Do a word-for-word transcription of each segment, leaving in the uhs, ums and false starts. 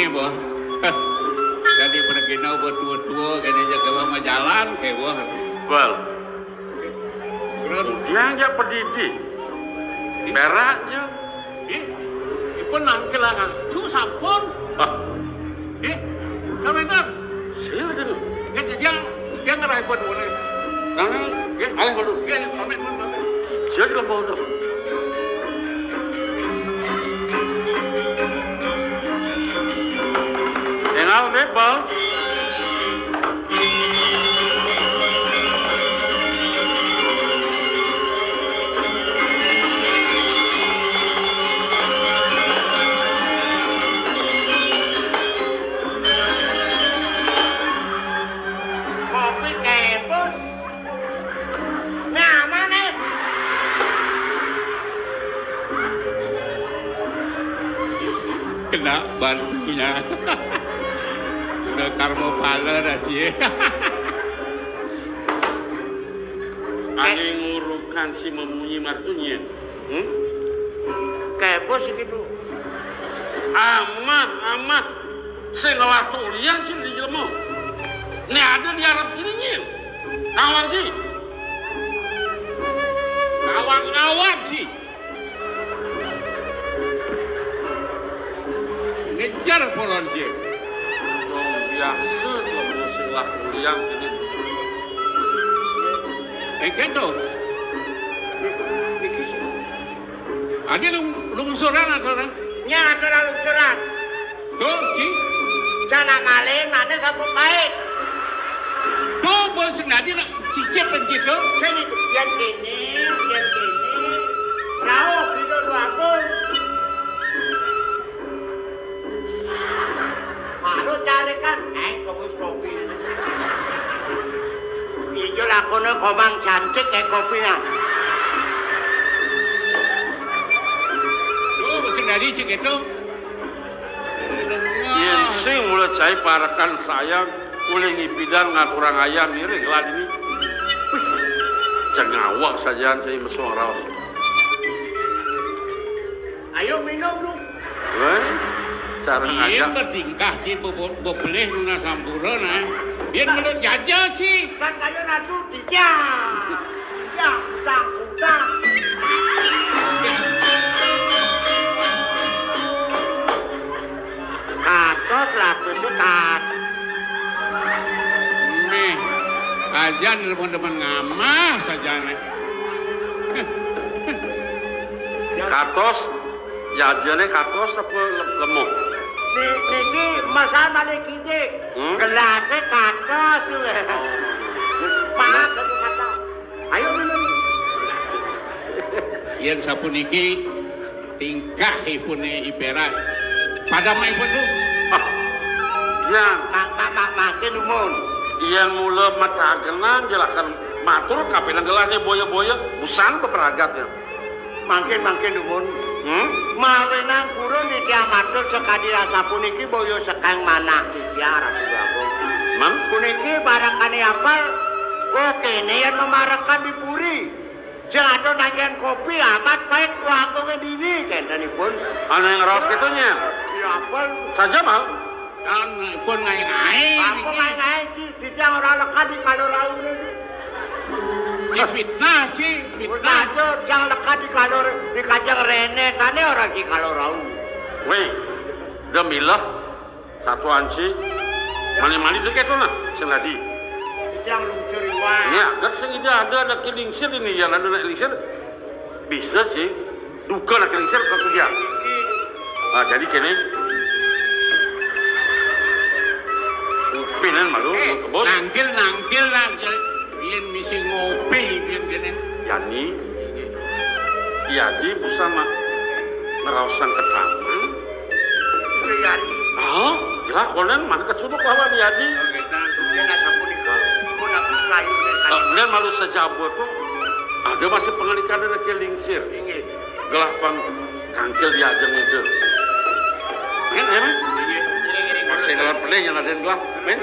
Boh. Dadi pergina berdua-dua, kene aja ke bawah jalan, ke bawah. Bal. Dia aja pedidi. Berak aja. Ih, ipun nangkil ngacu sampun. Ah. Ih, kamu bener. Sila dulu. Nggak, dia, dia ngerah ipun boleh. Nah, nah. Nggih, alih dulu. Nggih, pamit pun, pamit. Sila dulu mau dulu. Engal bebal. Kopi kempus. Nyaman, eh. Kena bantunya. Kena karma pala dah, cie. Ane ngurukan si memunyi martunye. Hmm? Kebo sih gitu. Amah, amah. Sing ngelah tulian sih di jelema. Nek ada di Arab sini nyin. Nawar sih. Nawar-nawar sih. Ngejar polon dia. Dong biasa kalau sing lah kuliah ini. Engke to. Iki sih. Ade lung-, lungsuran atau ora? Nya ada lungsuran. Tuh, Ci. Jana maling, mana sabuk baik. Tuh, bos nadi nak cicip penci tuh. Sini, yang ini, yang ini. Rauh, itu dua pun. Baru carikan, eh, kebus kopi. Ijo lakone komang cantik kayak kopi nah. Tuh, sing dari cik itu. Yen sing mula cai parekan sayang, ulih ngipidan ngakurang ayam ngiring lah ini. Wih, cengawak sajaan cai mesuang raos. Ayo minum lu. Wah, cara ngajak. Bertingkah, Ci, be-, be-, bebelih nunas sampura, nah. Yen menurut jajal, Ci. Kan kaya natu dijak. Dijak, udang, udang. Katos lah, kesukat. Nih, aja demen-demen ngamah saja, nih. Katos. Jajane katos apa le-, lemah? Ni-, niki masalah malih kidik. Hmm? Gelase katos lho. Oh. Maaf, satu kata. Ayo minum. Yen sapuniki tingkahipune Ipera. Padamipun tuh. Ah. Ya. Mak, mak, mak, makin dumun. Yen mula matagenan jelakan matur kapining gelase boya-boya, busan peperagat ya. Mangkin, mangkin dumun. Hmm? Mawinan purun Ida matur sakadi asapuniki boya sekang manah titiang Ratu Agung. Man? Puniki barakane apal, oh kene yen memarekan di puri. Sing ada nanggen kopi amat baik tuangkunge dini, kentenipun. Ana yang raos ketunya. Ya apal. Saja, Mal. Kan pun ngae-ngae. Aku niki. Ngae-ngae, Ci. Dijang ora lekad di kalo rau niku. Ki fitnah, Ci, fitnah. Aja jang lekad di kalo re-, di kajeng rene, kane ora ki kalo rau. Weh, demilah satu anci. Mani-mani dekat tuh nah, sing tadi. Dijang lungsur iwak. Ya, gak sing ide ada, ada ki lingsir ini, ya, ada naik lingsir. Bisa, Ci. Duka nak lingsir ka dia. Ah, jadi kene. Supinan malu, eh, bos. Nangkil, nangkil aja. Biyen misi ngopi, biyen kene. Yani, Yadi bersama ngeraosan keterangan. Iya, Yadi. Ah, ya, konen mana kecuduk bahwa Yadi. Oke, nah, dia nak sapu di kau. Kau nak kayu, dia kayu. Eh, dia malu saja buat tuh. Ada masih pengalikan ada ke lingsir. Inggih. Gelah pang kangkil diajeng itu. Men, ya, men? Masih dalam pelih yang ada gelah. Men?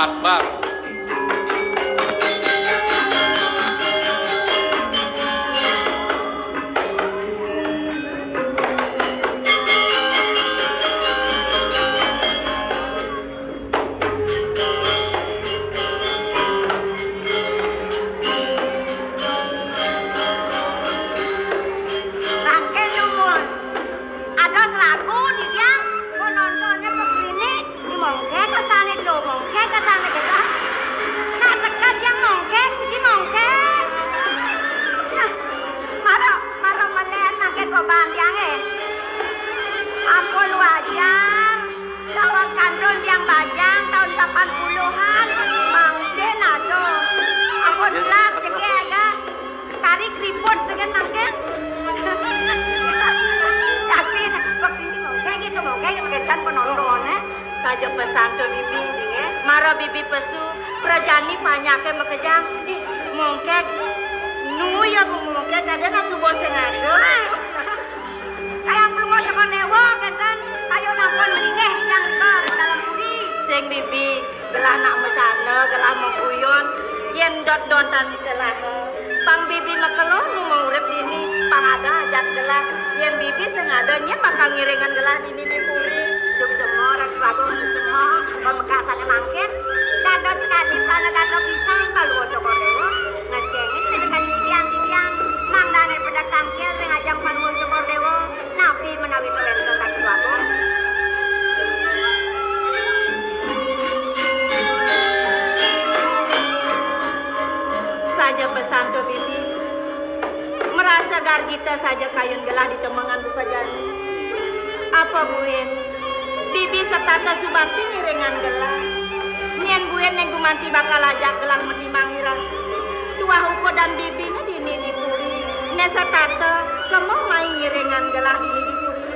Akbar. Mangkin dumun. Ada selagu di dia, mau nontonnya begini, di mongke ke sana, di mongke ke sana gitu. Nah, sekat yang mongke, di mongke. Nah, maro, maro melen mangkin goban yang eh. Ampun wajar. Lawan kandun yang bajang tahun delapan puluhan, mangkin aduh. Ampun belas, jadi ada. Kari keriput dengan mangkin. Tapi, kok ini mau kayak gitu, mau kayak gitu, kan penontonnya. Saja pesan tuh bibi, mara bibi pesu, prajani panyake makejang. Ih, mongkek. Nu ya bu mongkek, ada nasi boseng ada. Kayak belum mau cokor dewa, kenten. Ayo nampun melingeh, yang ke dalam puri. Sing bibi, gelah nak macana, gelah maguyon, yen dot-dotan gelah. Pang bibi makelo nu mau urip dini, pang ada ajat gelah. Yen bibi sing ada, nyen bakal ngiringan gelah dini di puri. Suksema, Ratu Agung, suksema. Pamekasane mangkin, dados kadi panegata pisan Palungguh Cokor Dewa. Ngesengin sedekah titiang-titiang. Mangdane pedek tangkil ring ajeng Palungguh Cokor Dewa. Napi menawi tawenten Ratu Agung? Saja pesan to bibi. Merasa gargita saja kayun gelah di temengan buka jani. Apa buin? Bibi setata subakti ngiringan gelah. Nyen buin neng gumanti bakal ajak gelah mati mangiras. Tuah uko dan bibine dini di puri. Ne setata kemo mai ngiringan gelah dini di puri.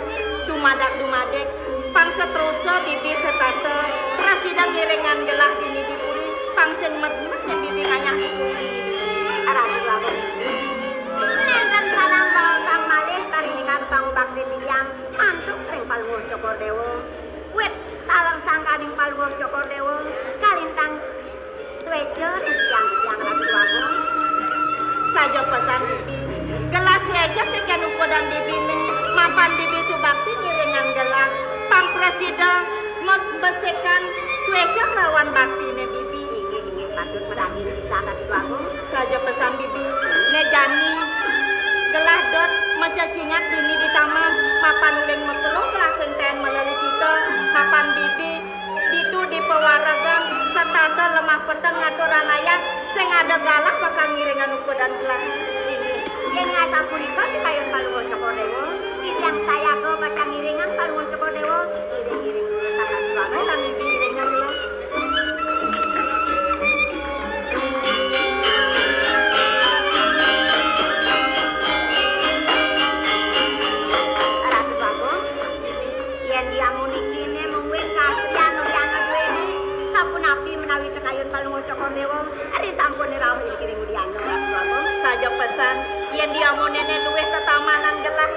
Dumadak dumadek, pang seterusnya bibi setata prasida ngiringan gelah dini di puri. Pang sing medmet nyen bibi ngayah di puri. Ratu Agung. Nenten salam baosang malih parindikan pangubaktin titiang mantuk ring Palungguh Cokor Dewa. Wit taler sangkaning Palungguh Cokor Dewa kalintang sueca ring titiang-titiang Ratu Agung. Saja pesan bibi. Gelah sueca teken uko dan bibine, mapan bibi subakti ngiringan gelah. Pang prasida mes besikan sueca kelawan baktine bibi. Inggih, inggih, patut meragin pisan Ratu Agung. Saja pesan bibi, ne jani gelah dot macacingat dini di taman, mapan uling makelo gelah sing ten malelicita, mapan bibi ditu di pawaregan setata lemah peteng ngaturang ayah, sing ada galah bakal ngiringan uko dan gelah. Inggih, yen asapunika di kayun Palungguh Cokor Dewa, titiang sayaga pacang ngiringan Palungguh Cokor Dewa, ngiring-ngiring lurus sakan suami lan bibi ngiringan kula. Ratu Bagong, yen diamu niki ne mungguing kaasrian udiana duene, sapunapi menawi tekayun Palungguh Cokor Dewa, ari sampun rauh ing kiring udiana, Ratu Bagong. Saja pesan, yen diamu nene luwih tetamanan gelah,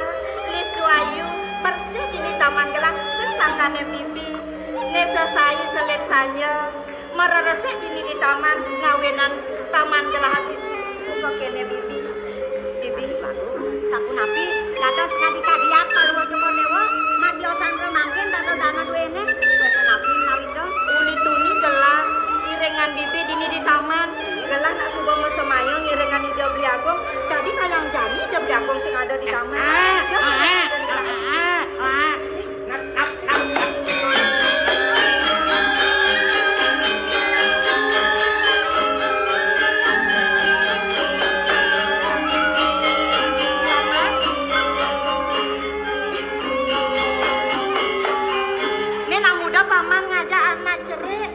listu ayu, bersih dini taman gelah, cen sangkane bibi. Ne sesai selit sanja, mareresik dini di taman, ngawinan taman gelah abis. Muka kene bibi. Bibi, sapunapi, dados kadi kadiat Palungguh Cokor Dewa, matiosan mangkin dados dana duene, wénten napi menawi to? Uli tuni gelah, iringan bibi dini di taman. Gelah nak suba masemaya ngiringan Ida Beli Agung, dadi kayang jani Ida Beli Agung sing ada di taman. Ah, ah, ah, ah, ah. Nih, nak muda paman ngajak anak cerik.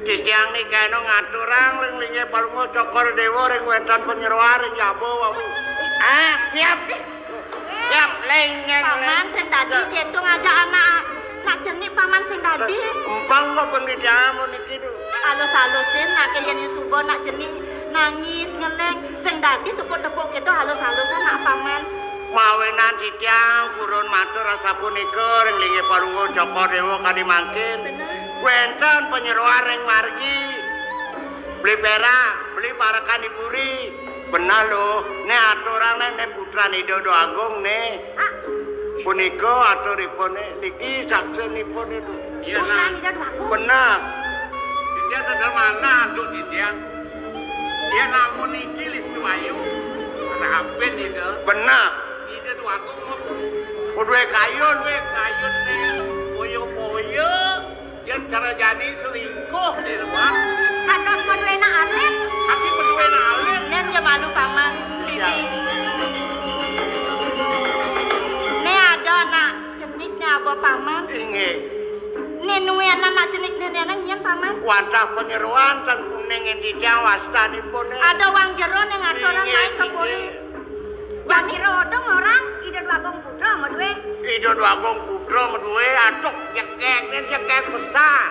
Titiang nih kena ngaturang ring linggih Palungguh Cokor Dewa ring wétan panyeroan ring jaba wau. Ah, siap. Siap, lengeng. Paman sing dadi kéto ngajak anak, nak cenik paman sing dadi. Empang kok pendidikan niki tu. Alus-alusin nak yen suba nak cenik nangis ngeleng sing dadi tepuk-tepuk kéto alus-alusan nak paman. Mawinan titiang purun matur asapunika ring linggih Palungguh Cokor Dewa kadi mangkin. Bener. Wénten panyeroan ring margi. Beli pérak, beli parekan di puri. Beneh lho, né aturang né, né putran Ida Déwa Agung né. Ah. Punika aturipun né, niki saksinipun itu. Iya, Putran nah. Ida Déwa Agung. Beneh. Titiang sedeng manah antuk titiang. Yén namung niki Listu Ayu, rapin Ida. Beneh. Ida Déwa Agung mah. Kudu kayun. Kudu kayun né, poyo-poyo. Yén cara jani selingkuh deh, Pak. Kantos maduéna alit. Ati maduéna alit. Nén ja malu, Paman. Iya. Bibi. Né ada anak cenik né aba, Paman. Inggih. Né nuénan anak cenik né nénéng nyén, Paman. Wantah panyeroan ten kuning titiang wastanipun. Ada wong jero né ngaturang. Inggih, mai ka puri. Inggih. Jani rodong orang, Ida Déwa Agung Putra madué. Ida Déwa Agung Putra madué, aduh, jegég, né jegég besar.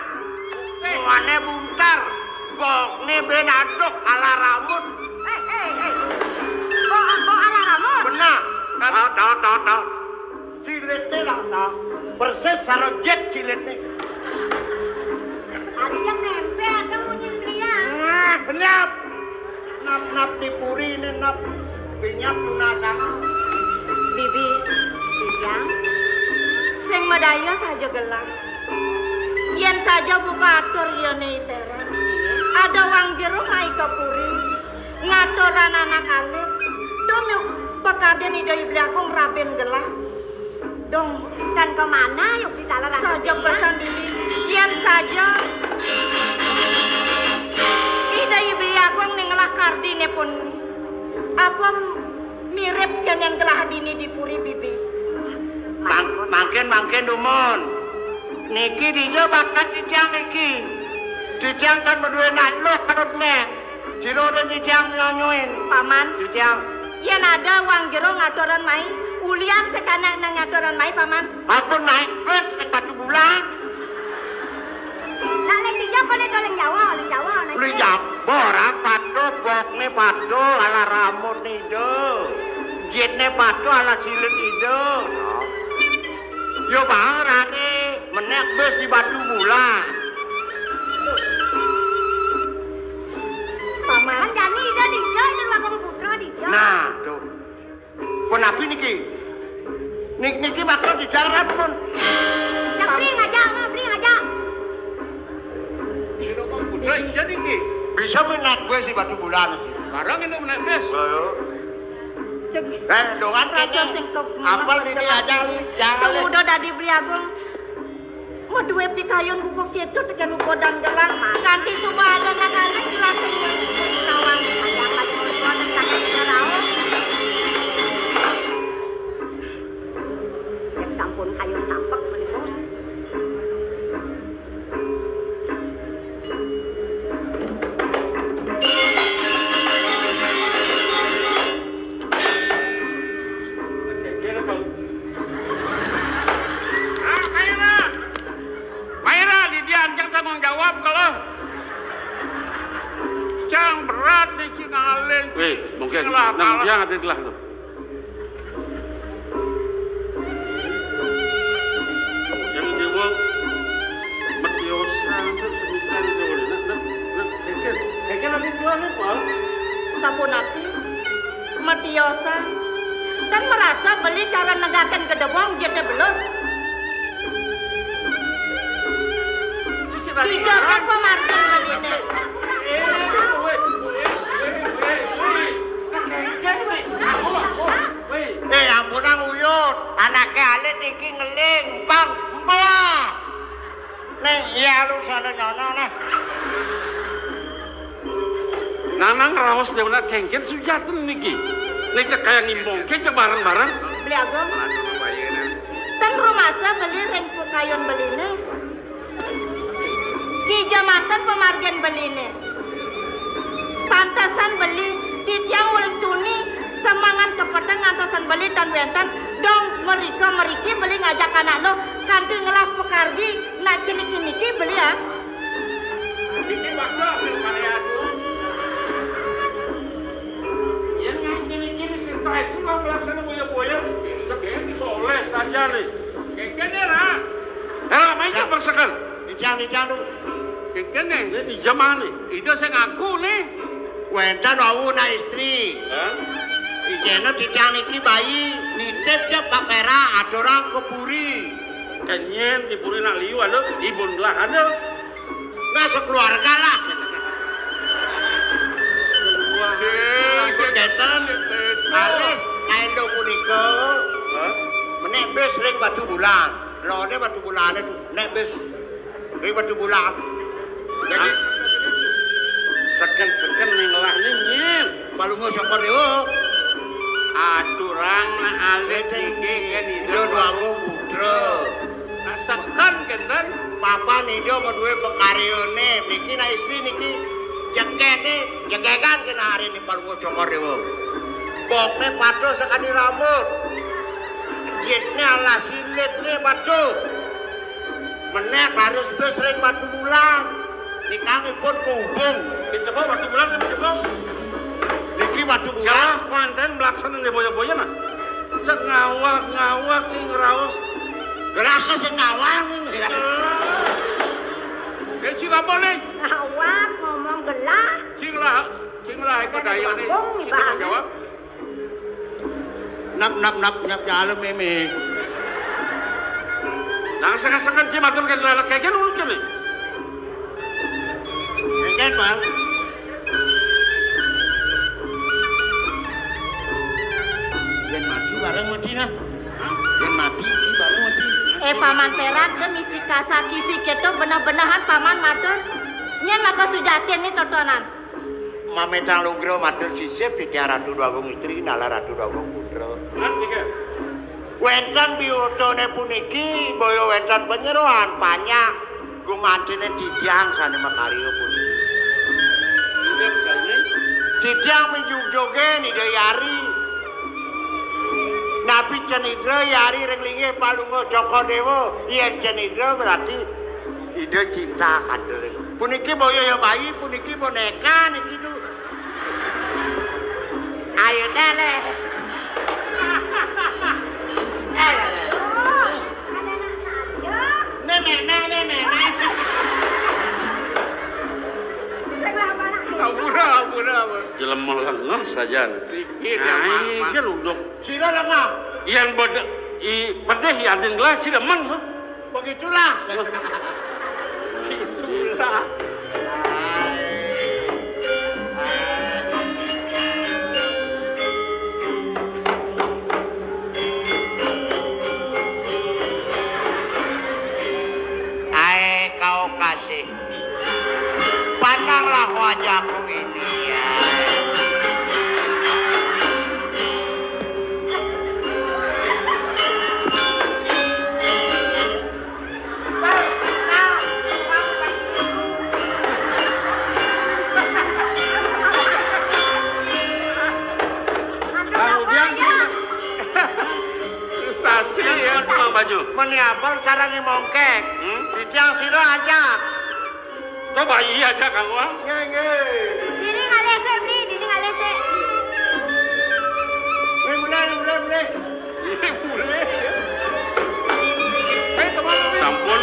Muané buntar, gokné bén aduh, ala ramut. Eh, eh, eh. Gok, gok ala ramut? Beneh. Tau, tau, tau, tau. Cilitné lah, tau. Persis karo jit cilitné. Adi yang némpé ada munyin belian. Nah, beneh. Nap-nap di puri né nap binyap tunasanga. Bibi, Titiang, sing madaya saja gelah. Yén saja buka atur iya né I Pérak. Ada wong jero mai ka puri. Ngaturang anak alit. Tuh nyuk pakardin Ida I Beli Agung rabin gelah. Dong, tan ka mana yuk di dalan saja pesan diri. Yén saja Ida I Beli Agung né ngelah kardiné pun. Apa mirip kén gelah dini di puri, Bibi? Mang-, mangkin, mangkin dumun. Niki dija bakat titiang niki. Titiang kan madué anak luh anutné. Jero dadi titiang nyonyoin. Paman. Titiang. Yén ada wong jero ngaturang mai, ulian sekanak nang ngaturang mai, Paman. Ampun naik bus ning Batubulan. Nak ling dija apa ning ling Jawa, ling Jawa naik bus. Ling Jawa, ora patuh, bokné patuh, ala ramut Ida. Jitné patuh, ala silit Ida. Yo bang rane menek bus di Batubulan. Paman. Kan jani Ida dija, Ida Déwa Agung Putra dija. Nah, tuh. Pun napi niki? Nik-, niki bakal dijarap pun. Ya, bring aja, mah, bring aja. Ida Déwa Agung Putra dija niki. Bisa menek bus di Batubulan sih. Barang ini menek bus. Ayo. Cek. Eh, dongan rasa kene. Sing ke-, apel ini aja, jangan. Udah dadi Beli Agung. Madué pikayun buka kéto tekén ukodan gelah. Kanti suba ada nang alit gelah sing nawang. Cek sampun kayun tampek menimbus. Ah, Maira! Maira, didian cang tanggung jawab kalau cang berat di Cingalin. Wih, mungkin nang dia ada gelah tuh. Yang dewa matiosan tuh sebutan dewa. Nah, nah, nah, kengken. Kengken nanti jual nih, Pak. Sapunapi? Matiosan. Tan merasa beli cara negaken gedebong jete belus. Dijaga pamargin beliné. Eh, ampunang uyut, anake alit iki ngeling, pang, mbah. Ning iya lu sana nyono nah. Nanang raos dewana kengken sujaten niki. Ning cek kaya ngimbongke cek bareng-bareng. Beli Agung. Tan rumasa beli ring kayun beliné. Kija manten pamargin beliné. Pantesan beli titiang ulun tuni semangan kepeteng ngantosan beli tan wénten dong merika meriki beli ngajak anak lo kanti ngelah pakardi nak ceniki niki beli ah. Niki bakal sing karya tuh. Yang nganti niki sing taek sing melaksana boya-boya. Kagén soleh saja nih. Kagén ya lah. Hela, main ya bangsakan. Jang di jang tu. Kene, ini di zaman ni. Ida sing ngaku ni. Wénten wau nak istri. Hah? Ijéna titiang niki bayi nitip ja Pak Pérak aturang ke puri. Kenyén di puri nak liu ada, ibun belah ada. Nah, sekeluarga lah. Wah. Sing, sing, kénten, sing, sing. Alis, kain do punika. Hah? Menék bis ring Batu Bulan. Lone Batu Bulan itu, nek bis ring Batu Bulan. Jadi, seken-seken ning ngelah ning nyén. Palungguh Cokor Déwa. Aturang nak alit niki kan Ida Dwagung Putra. Nak seken kénten. Papan Ida madué pakaryané, niki nak istri niki jegéné, jegégan kena hari ni Palungguh Cokor Déwa. Bokné patuh sakadi rambut. Jitné alas silitné patuh. Menék harus bis ring Batu Bulan. Nikang ipun ke Ubung. Dicekel Batu Bulan, dicekel. Niki Batu Bulan. Kalah konten melaksana di boya-boya nah. Cek ngawak-ngawak, cing raos. Gelah ke sing ngawang. Kayak cing apa nih? Ngawak, ngomong gelah. Cing lah, cing lah, ikut ayo nih. Ngomong nih, Cing Bang. Jawab. Nap, nap, nap, nyap, jalan, mémé. Nang seken-seken si matur kén anak kékén ulun kéné. Kékén, Bang. Yén mati bareng mati nah. Yén mati, mati bareng mati. Eh, Paman Pérak, dé misi kasaki si kéto benah-benahan Paman matur. Nyén maka sujatin ni totonan. Mamitang lugra matur sisip titiang Ratu Dwagung Istri, nalar Ratu Dwagung Putra. Wénten biutané puniki, boya wénten panyeroan panjak gumantiné titiang sané makarya puniki. Titiang mijugjugin Ida Yari. Napi cenidra Yari ring linggih Palungguh Cokor Déwa? Yén cenidra berarti Ida cinta kadéréng. Puniki boya ya bayi, puniki bonéka niki tu. Ayo, télé. Télé. Nenek, nenek, nenek. Ampura, ampura, ampura. Jelema lengeh sajan. Pikir ya, nah, Mak, Mak. Iki luduk. Sira lengeh. Yang beda, i, pedih ya, adin gelas, sira men, Mak. Begitulah. Begitulah. Ai, kau kasih. Pandanglah wajahku ini, ya. Kemudian frustasi ya, tukang baju. Meniapal cara ngimongkek. Hmm? Titiang sira ajak. Coba iya aja, Kang Wang. Nggih, nggih. Dini ngalih sik, Bli, dini ngalih sik. Nggih, mulai, mulai, mulai. Nggih, mulai. Sampun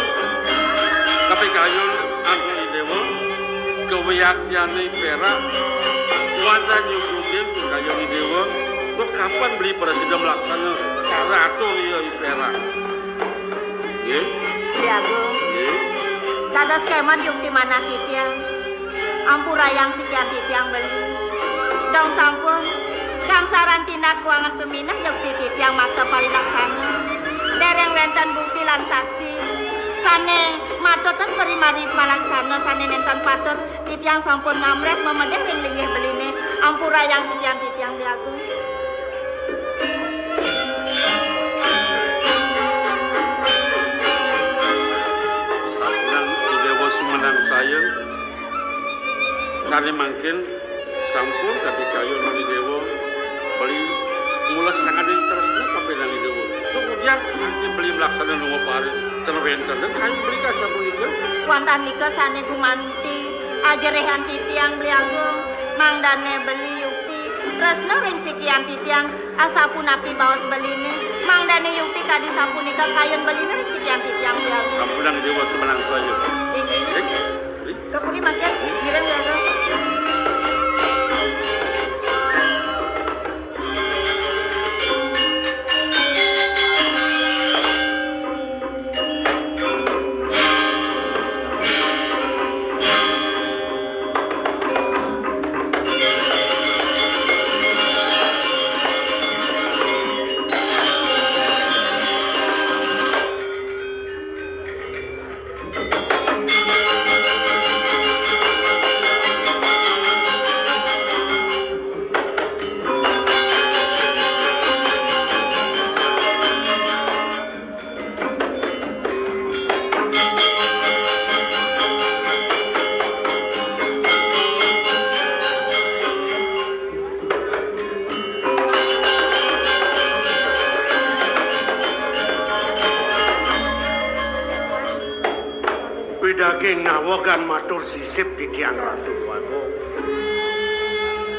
kapikayun antuk Déwa, kawiyaktiané Pérak, wantah nyuguhin pikayun Déwa, kok kapan Beli prasida mlaksana cara atur iya I Pérak? Nggih. Beli Agung. Nggih. Dados kémon yukti manah titiang. Ampurayang sikian titiang Beli. Dong sampun, gangsaran tindak kuangan peminah yukti titiang makta parilaksana. Déréng wénten bukti lan saksi sané matut ten pari mari palaksana sané nénten patut, titiang sampun ngamrés mamedih ring linggih Beliné. Ampurayang sikian titiang Beli Agung. Sapunan I Déwa sumenang saya. Kali mangkin sampun kapikayun I Déwa Beli mules sangat ing tresna kapénang I Déwa. Kemudian mangkin Beli mlaksana lunga pari ten wénten dan kayu Beli kasapunika. Wantah nika sané gumanti ajerihan titiang Beli Agung, mangdané Beli yukti Tresna ring sikian titiang, asapunapi baos beliné, mangdané yukti kadi sapunika kayun beliné ring sikian titiang, Hyang. Sampunang Déwa sumanang saya. Inggih. Inggih. Ka puri mangkin, ngiring, Hyang. Widaging nawegan matur sisip titiang Ratu Déwagung.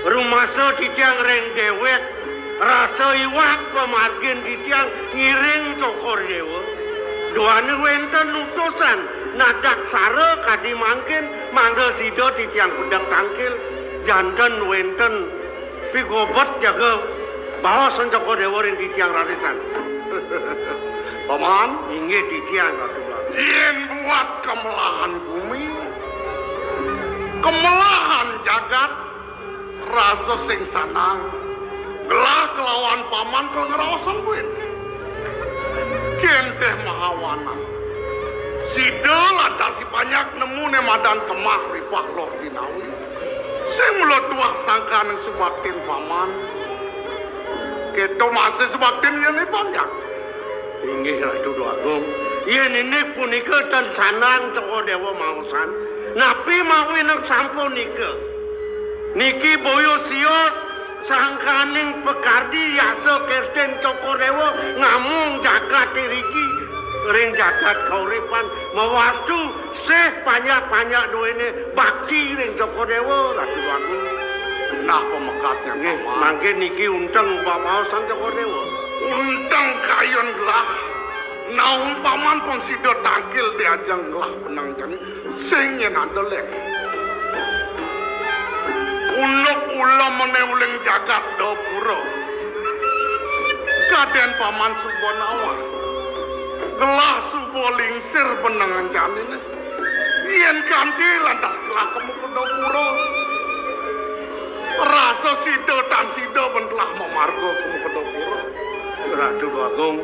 Rumasa titiang ring déwék, rasa iwak pamargin titiang ngiring Cokor Déwa. Duaning wénten utusan nadaksara kadi mangkin mangda sida titiang pedek tangkil, janten wénten pigobet jaga baos Cokor Déwa ring titiang raris. Paman? Inggih titiang, Ratu Bang. Yén buat kemelahan bumi, kemelahan jagat, rasa sing sanang, gelah kelawan paman kal ngraosang buin. Kéntéh mahawana. Sida lantas si panjak nemu né madan kemah ripah loh dinawi. Sing mula tuah sangkaning subaktin paman. Kéto masih subaktin yén i panjak. Inggih Ratu Déwagung. Yén indik punika tan sanang Cokor Déwa maosan. Napi mawinan sapunika? Niki boya sios sangkaning pakardi yasa kertin Cokor Déwa ngamung jagat iriki ring jagat kauripan mawastu sih panjak-panjak duéné bakti ring Cokor Déwa, Ratu Agung. Nah, pamekasnya nggih, paman. Mangkin niki unteng babaosan Cokor Déwa. Unteng kayun gelah. Nah, umpaman pun sida tangkil di ajeng gelah benang jani. Sing yén ada leh. Unduk ulamané uling jagat Dapura. Kadén paman suba nawang. Gelah suba lingsir benengan janiné. Yén kanti lantas gelah ka muka Dapura. Rasa sida tan sida ben telah mamarga ka muka Dapura. Ratu Agung,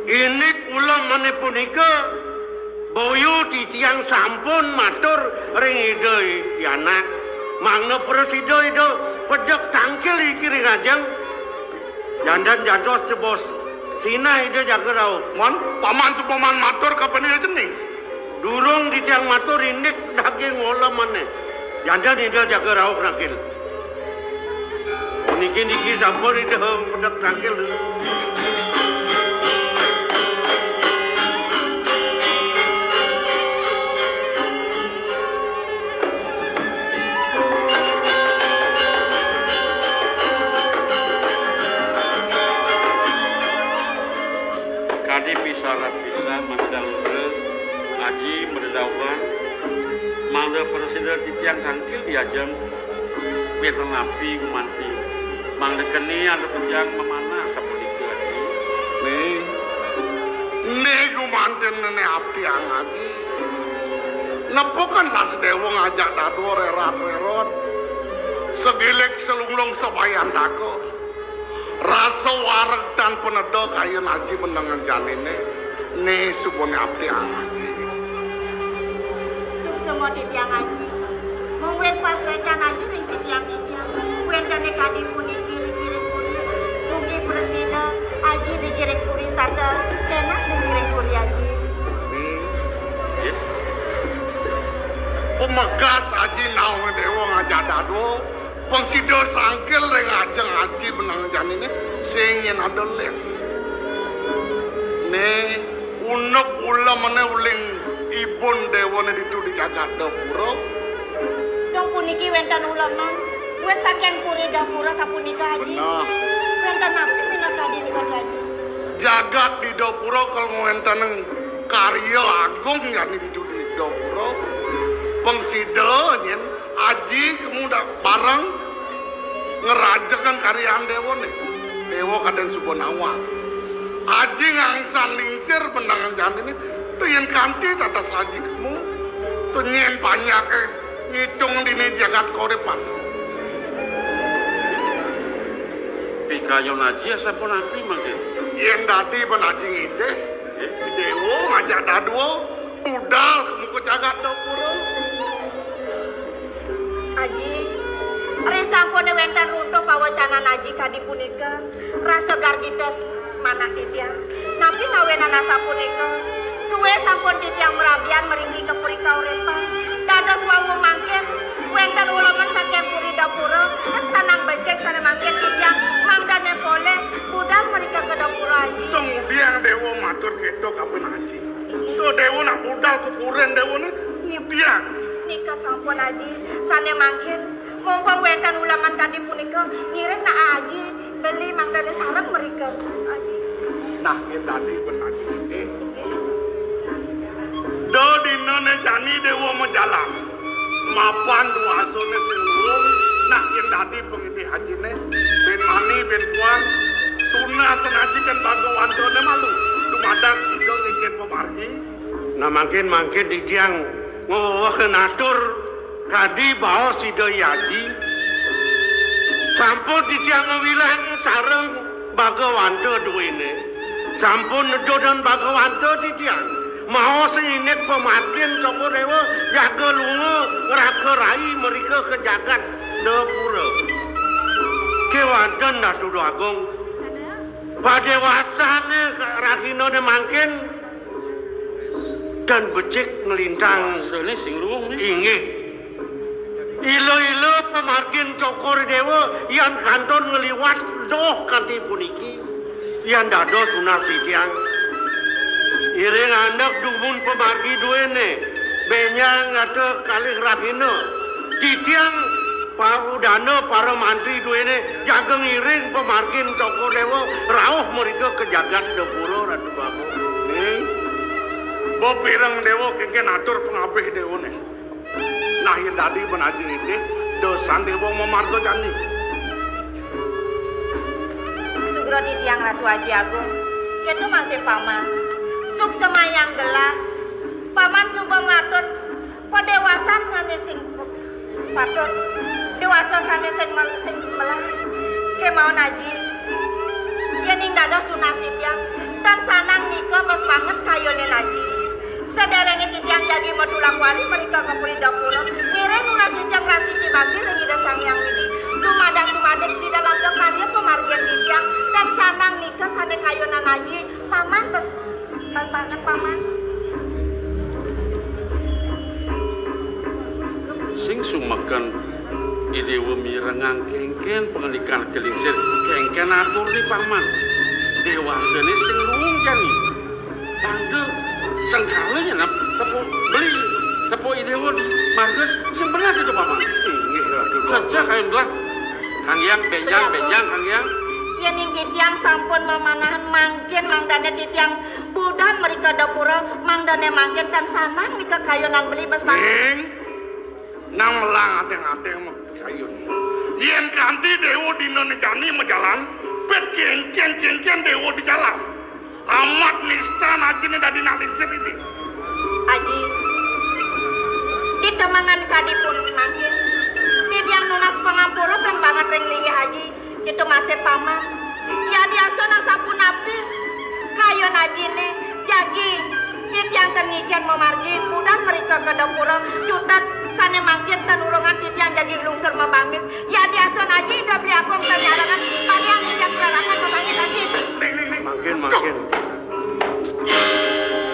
indik ulamané punika Boya titiang sampun matur ring Ida Yanak, mangda prasida Ida pedek tangkil iki ring ajeng. Jandan jantos tebos sinah Ida jaga rauh. Mon, paman supaman matur kapan Ida cening? Durung titiang matur indik daging olemané. Jandan Ida jaga rauh nangkil. Puniki niki sampun Ida pedek tangkil. Kadi pisarat pisan mangda lugra, aji madauhan, mangda prasida titiang tangkil di ajeng. Wénten napi gumanti? Mangda keni antuk titiang mamanah sapunika, Aji. Nih, nih gumantin nenek apiang, Aji. Nepukan las dewa ngajak dadua rerat-rerot. Segilik selunglung sabayantaka. Rasa wareg tan paneda kayun aji benengan janiné, né subané apiang aji. Suksma titiang aji. Mungguing pasuécan aji ring sitiang titiang. Wéntené kadi puniki ring ngiring puri. Mugi prasida aji ring ngiring puri setata kénak ring ngiring puri aji. Ning. Pamekas aji naung dewa ngajak dadua. Pang sida sangkil ring ajeng aji benang janiné sing yén ada lén. Né unduk ulamané uling ibun dewané ditu di jagat Dapura. Dong puniki wénten uleman. Wis saking puri Dapura sapunika, Aji. Bener. Wénten napi minakadi nika, Aji? Jagat di Dapura kal ngwéntenang karya agung jani di Dapura. Pang sida nyén Aji kemu da-, bareng ngrajakan karyan déwané. Déwa kadén suba nawang. Aji ngangsan lingsir bendangan janiné, to yén kanti tatas Aji kemu, to nyén panjaké ngitung dini jagat kauripan. Pikayun Aji sapunapi mangkin? Yén dadi ben Aji ngidih, déwa ngajak dadua budal ka muka jagat Dapura. Aji, risampuné wénten runtuh pawecanan Aji kadi punika, rasa gargita manah titiang. Napi ngawinang asapunika? Suwé sampun titiang marabian mriki ka puri kauripan. Dados wau mangkin wénten uleman saking puri Dapura, ten sanang becik sané mangkin titiang mangdané polih budal mrika ka Dapura, Aji. Tong udiang déwa matur kéto kapan Aji. To déwa nak budal ka purin déwané udiang. Nika sampun, Aji. Sané mangkin mumpung wénten uleman kadi punika, ngiring nak Aji beli mangdané sareng mrika, Aji. Nah, yén dadi ben Aji nggih. Da dinané jani déwa majalan. Mapan duasané sing luung, nah yén dadi pangidih Ajiné, bin mani, bin puan, tunas Aji kan bagawantané malu. Dumadak sida ngicén pamargi. Nah, mangkin-mangkin titiang ngoweh natur kadi baos Ida Aji. Sampun titiang ngwilang sareng bagawanta duéné. Sampun nedudan bagawanta titiang. Maos indik pamargin Cokor Déwa jaga lunga ngraka rai mrika ka jagat Dapura. Kéwanten Ratu Agung. Padéwasané rahinané mangkin tan becik nglintang. Déwasané sing luung né. Inggih. Ila-ila pamargin Cokor Déwa yan kantun ngliwat doh kanti puniki. Yan dados tunas titiang. Iring andhak dumun pamargi duéné. Bénjang ngata kalih rahina. Titiang paudana para mantri duéné jaga ngiring pamargin Cokor Déwa rauh mrika ka jagat Dapura, Ratu Bagus. Ning, bepireng Déwa kéngkén atur pangabih Déwané. Nah, yén dadi ben Aji nitih, dosan Déwa mamarga jani. Sugra titiang Ratu Aji Agung, kéto masih Paman. Suksemayang gelah, Paman suba matur padéwasan sané sing patut, déwasa sané sing mel-, sing melah. Kémaon Aji, yéning dados tunas titiang, tan sanang nika bes banget kayunin Aji. Sadéréngé titiang jagi matulak wali mrika ka Puri Dapura, ngiring nunas iceng prasiti bakti ring Ida Sang Hyang Widhi. Dumadak-dumadik sida labda karya pamargin titiang, tan sanang nika sané kayunan Aji. Paman bes, bes banget, Paman. Sing sumeken I Déwa mirengang kéngkén pangandikan Ki Lingsir, kéngkén atur ni Paman. Déwasané sing luung jani. Tangga sengkala nyenem tepu beli, tepu I Déwa di marga sing bener itu, Paman. Inggih, Ratu. Saja kayun belah. Kang Hyang, bénjang, bénjang, Kang Hyang. Yéning titiang sampun mamanahan mangkin mangdané titiang budal mrika Dapura, mangdané mangkin tan sanang nika kayunan beli bes mangkin. Ning, nang melang ateng-ateng mah kayun. Yén kanti Déwa dinané jani majalan, pét kéngkén-kéngkén Déwa di jalan. Amat nistan Ajiné dadi nak lingsir ini. Aji, ditemengan kadi pun mangkin, titiang nunas pangampura pang banget ring linggih Aji, kéto masih Paman. Yadiastun asapunapi kayun Ajiné, jagi titiang ten ngicén mamargi budal mrika ka Dapura, cutet sané mangkin ten ulungan titiang jagi lungsur mabangit. Yadiastun Aji Ida Beli Agung ten nyarengan, paniang titiang nyarengan mabangit Aji. Mangkin, mangkin.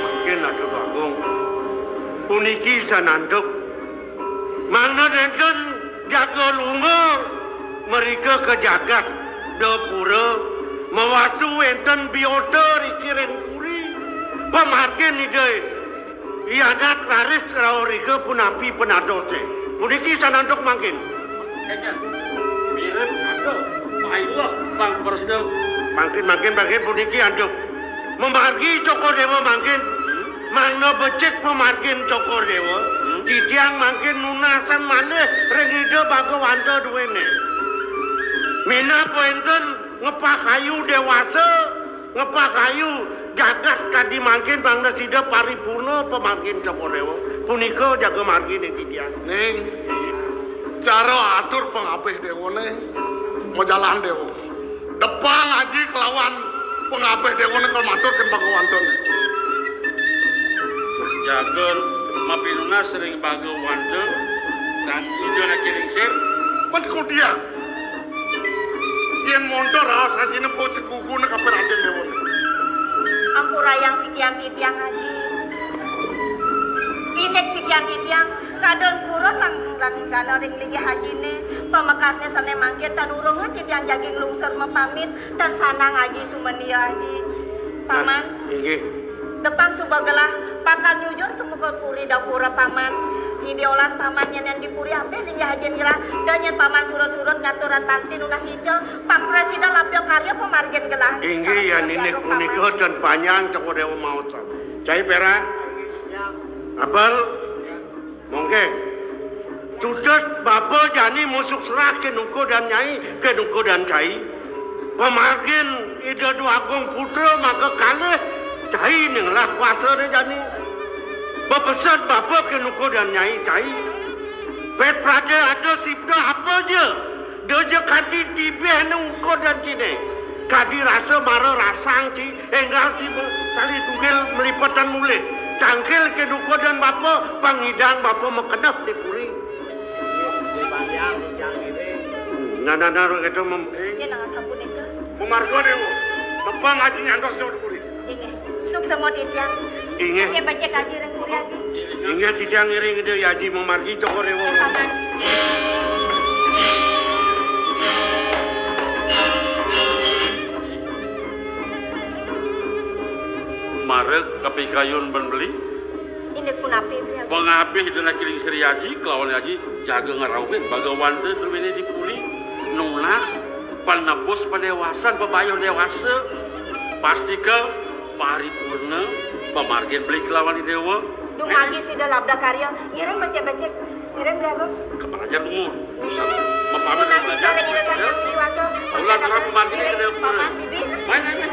Mangkin Ratu Agung. Puniki sananduk. Mangda nénten jaga lunga mrika ka jagat Dapura, mawastu wénten biota riki ring puri. Pamargin Ida Hyang Raris rauh rika punapi panadosé. Puniki sananduk mangkin. Ayo, Bang Presiden. Mangkin, mangkin, mangkin puniki antuk. Mamargi Cokor Dewa mangkin. Mangda becik pamargin Cokor Dewa. Hmm. Titiang mangkin nunasan malih ring Ida Bagawanta duene. Minab wenten ngepah ayu dewasa, ngepah ayu jagat kadi mangkin mangda sida paripurna pamargin Cokor Dewa. Punika jaga margi ning titiang. Ning, cara atur pangabih dewane, majalan dewa. Depang aji kelawan pangabih dewane kal matur ken Bagawantane. Jaga mapinunas ring Bagawanta, dan ija naki ring sir. Yen kudian. Yen montor raos ajine po sekugune kapirantin dewane. Ampurayang sikian titiang, Aji. Indik sikian titiang, kadon purun lan, lan gana ring linggih ajine, pamekasne sane mangkin tan urungan titiang jagi nglungsur mapamit, tan sanang Aji sumendia, Aji. Nah, paman. Inggih. Depang suba gelah, pakan nyujur ka muka puri dapura, paman. Indik olas paman nyen, nyen di puri abih linggih ajin gelah, da nyen paman surut-surut ngaturan bakti nunas ica, pang prasida labda karya pamargin gelah. Inggih, yan indik punika tan panjang, Cokor Dewa maosang. Cai perak. Abel. Mongkeng. Cutet bapa jani musuk serah ke nuku dan nyai, ke nuku dan cai. Pamargin Ida Dwagung Putra maka kalih, cai ning lah kuasane jani. Bepeset bapa ke nuku dan nyai, cai. Pet prade ada sibda apa ja. Da ja kadi tibih ne ukud dan cine. Kadi rasa mara rasang ci, enggal ci be-, sali tunggil melipetan mulih. Tangkil ke nuku dan bapa, pang idan bapa makeneh di puri. Nah, nah, nah, kita mem-, Yen nang sapunika. Mamarga dewa. Tepang aji nyantos jauh di puri. Inggih. Suksema titiang. Inggih. Becik-becik aji ring puri aji. Inggih titiang ngiring Ida Aji mamargi Cokor Dewa. Paman. Mareg kapikayun ban beli. Indik punapi, Bli Agung? Pangabih Ida Laki Lingsir Aji kelawan Aji jaga ngrauhin Bagawanta druene di puri nunas panebus padewasan pabayuh dewasa. Pastika paripurna pamargin beli kelawan Dewa. Dumargi sida labda karya, ngiring becik-becik. Ngiring, Bli Agung. Kepala aja lungun. Bisa mapamit. Nasi cari kita saja dewasa. Ulah terus pamargin ngiring, Dewa. Paman, Bibi. Main, main, main.